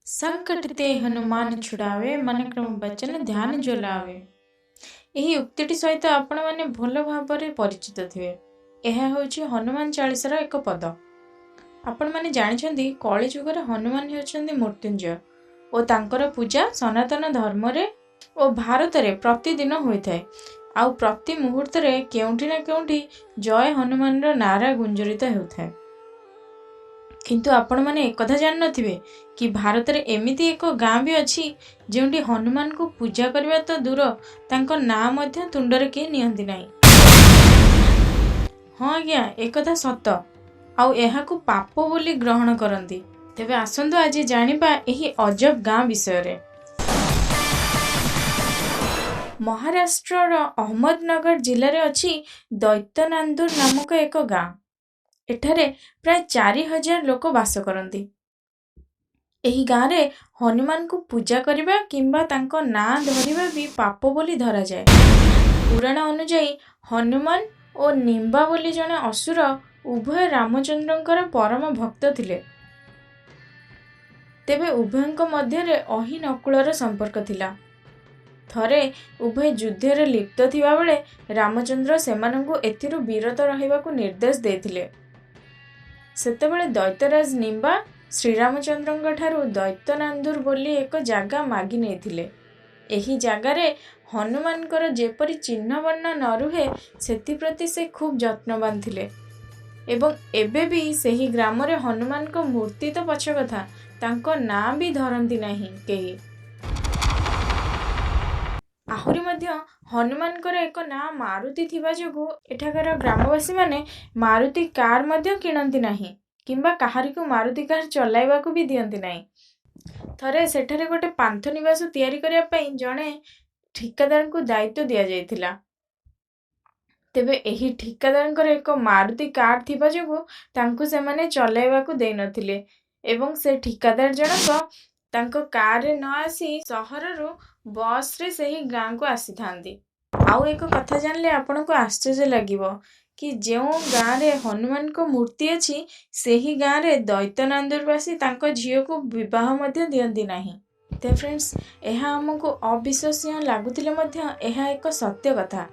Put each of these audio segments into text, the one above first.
संकट ते हनुमान छुड़ावे, मन क्रम ବଚନ ଧ୍ୟାନ जो लावे। ଏହି ଉକ୍ତିଟି ସହିତ ଆପଣମାନେ ଭଲ ଭାବରେ ପରିଚିତ ଥିବେ। ଏହା ହେଉଛି ହନୁମାନ ଚାଳିଶାର ଏକ ପଦ। ଆପଣମାନେ ଜାଣିଛନ୍ତି, କଳିଯୁଗରେ ହନୁମାନ ହେଉଛନ୍ତି ମୃତ୍ୟୁଞ୍ଜୟ ଓ ତାଙ୍କର ପୂଜା ସନାତନ ଧର୍ମରେ ଓ ଭାରତରେ ପ୍ରତିଦିନ ହୋଇଥାଏ। ଆଉ ପ୍ରତି ମୁହୂର୍ତ୍ତରେ କେଉଁଠି ନା କେଉଁଠି ଜୟ ହନୁମାନର ନାରା ଗୁଞ୍ଜରିତ ହେଉଥାଏ। କିନ୍ତୁ ଆପଣମାନେ ଏକଥା ଜାଣିନଥିବେ କି ଭାରତରେ ଏମିତି ଏକ ଗାଁ ବି ଅଛି, ଯେଉଁଠି ହନୁମାନଙ୍କୁ ପୂଜା କରିବା ତ ଦୂର, ତାଙ୍କ ନାଁ ମଧ୍ୟ ତୁଣ୍ଡରେ କେହି ନିଅନ୍ତି ନାହିଁ। ହଁ ଆଜ୍ଞା, ଏକଥା ସତ ଆଉ ଏହାକୁ ପାପ ବୋଲି ଗ୍ରହଣ କରନ୍ତି। ତେବେ ଆସନ୍ତୁ ଆଜି ଜାଣିବା ଏହି ଅଜବ ଗାଁ ବିଷୟରେ। ମହାରାଷ୍ଟ୍ରର ଅହମ୍ମଦନଗର ଜିଲ୍ଲାରେ ଅଛି ଦୈତ୍ୟନାନ୍ଦୁର ନାମକ ଏକ ଗାଁ। ଏଠାରେ ପ୍ରାୟ 4000 ଲୋକ ବାସ କରନ୍ତି। ଏହି ଗାଁରେ ହନୁମାନଙ୍କୁ ପୂଜା କରିବା କିମ୍ବା ତାଙ୍କ ନାଁ ଧରିବା ବି ପାପ ବୋଲି ଧରାଯାଏ। ପୁରାଣ ଅନୁଯାୟୀ, ହନୁମାନ ଓ ନିମ୍ବା ବୋଲି ଜଣେ ଅସୁର ଉଭୟ ରାମଚନ୍ଦ୍ରଙ୍କର ପରମ ଭକ୍ତ ଥିଲେ। ତେବେ ଉଭୟଙ୍କ ମଧ୍ୟରେ ଅହି ନକୁଳର ସମ୍ପର୍କ ଥିଲା। ଥରେ ଉଭୟ ଯୁଦ୍ଧରେ ଲିପ୍ତ ଥିବାବେଳେ ରାମଚନ୍ଦ୍ର ସେମାନଙ୍କୁ ଏଥିରୁ ବିରତ ରହିବାକୁ ନିର୍ଦ୍ଦେଶ ଦେଇଥିଲେ। ସେତେବେଳେ ଦୈତ୍ୟରାଜ ନିମ୍ବା ଶ୍ରୀରାମଚନ୍ଦ୍ରଙ୍କ ଠାରୁ ଦୈତ୍ୟନାନ୍ଦୁର ବୋଲି ଏକ ଜାଗା ମାଗି ନେଇଥିଲେ। ଏହି ଜାଗାରେ ହନୁମାନଙ୍କର ଯେପରି ଚିହ୍ନବର୍ଣ୍ଣ ନ ରୁହେ, ସେଥିପ୍ରତି ସେ ଖୁବ୍ ଯତ୍ନବାନ ଥିଲେ ଏବଂ ଏବେ ବି ସେହି ଗ୍ରାମରେ ହନୁମାନଙ୍କ ମୂର୍ତ୍ତି ତ ପଛ କଥା, ତାଙ୍କ ନାଁ ବି ଧରନ୍ତି ନାହିଁ କେହି। ଆହୁରି ମଧ୍ୟ ହନୁମାନଙ୍କର ଏକ ନାଁ ମାରୁତି ଥିବା ଯୋଗୁଁ ଏଠାକାର ଗ୍ରାମବାସୀମାନେ ମାରୁତି କାର୍ ମଧ୍ୟ କିଣନ୍ତି ନାହିଁ କିମ୍ବା କାହାରିକୁ ମାରୁତି କାର୍ ଚଲାଇବାକୁ ବି ଦିଅନ୍ତି ନାହିଁ। ଥରେ ସେଠାରେ ଗୋଟେ ପାନ୍ଥ ନିବାସ ତିଆରି କରିବା ପାଇଁ ଜଣେ ଠିକାଦାରଙ୍କୁ ଦାୟିତ୍ୱ ଦିଆଯାଇଥିଲା। ତେବେ ଏହି ଠିକାଦାରଙ୍କର ଏକ ମାରୁତି କାର୍ ଥିବା ଯୋଗୁଁ ତାଙ୍କୁ ସେମାନେ ଚଲାଇବାକୁ ଦେଇନଥିଲେ ଏବଂ ସେ ଠିକାଦାର ଜଣକ ତାଙ୍କ କାରରେ ନ ଆସି ସହରରୁ ବସ୍ରେ ସେହି ଗାଁକୁ ଆସିଥାନ୍ତି। ଆଉ ଏକ କଥା ଜାଣିଲେ ଆପଣଙ୍କୁ ଆଶ୍ଚର୍ଯ୍ୟ ଲାଗିବ କି ଯେଉଁ ଗାଁରେ ହନୁମାନଙ୍କ ମୂର୍ତ୍ତି ଅଛି, ସେହି ଗାଁରେ ଦୈତ୍ୟନାନ୍ଦୁରବାସୀ ତାଙ୍କ ଝିଅକୁ ବିବାହ ମଧ୍ୟ ଦିଅନ୍ତି ନାହିଁ। ତ ଫ୍ରେଣ୍ଡସ୍, ଏହା ଆମକୁ ଅବିଶ୍ୱସନୀୟ ଲାଗୁଥିଲେ ମଧ୍ୟ ଏହା ଏକ ସତ୍ୟ କଥା।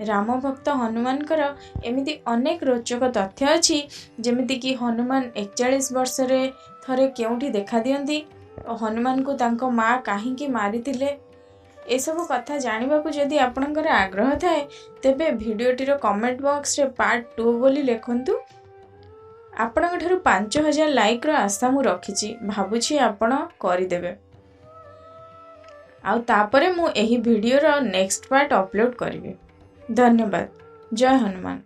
ରାମ ଭକ୍ତ ହନୁମାନଙ୍କର ଏମିତି ଅନେକ ରୋଚକ ତଥ୍ୟ ଅଛି, ଯେମିତିକି ହନୁମାନ 41 ବର୍ଷରେ ଥରେ କେଉଁଠି ଦେଖା ଦିଅନ୍ତି ଓ ହନୁମାନଙ୍କୁ ତାଙ୍କ ମା କାହିଁକି ମାରିଥିଲେ। ଏସବୁ କଥା ଜାଣିବାକୁ ଯଦି ଆପଣଙ୍କର ଆଗ୍ରହ ଥାଏ, ତେବେ ଭିଡ଼ିଓଟିର କମେଣ୍ଟ ବକ୍ସରେ ପାର୍ଟ 2 ବୋଲି ଲେଖନ୍ତୁ। ଆପଣଙ୍କ ଠାରୁ 5000 ଲାଇକ୍ର ଆଶା ମୁଁ ରଖିଛି। ଭାବୁଛି ଆପଣ କରିଦେବେ ଆଉ ତାପରେ ମୁଁ ଏହି ଭିଡ଼ିଓର ନେକ୍ସଟ ପାର୍ଟ ଅପଲୋଡ଼ କରିବି। ଧନ୍ୟବାଦ। ଜୟ ହନୁମାନ।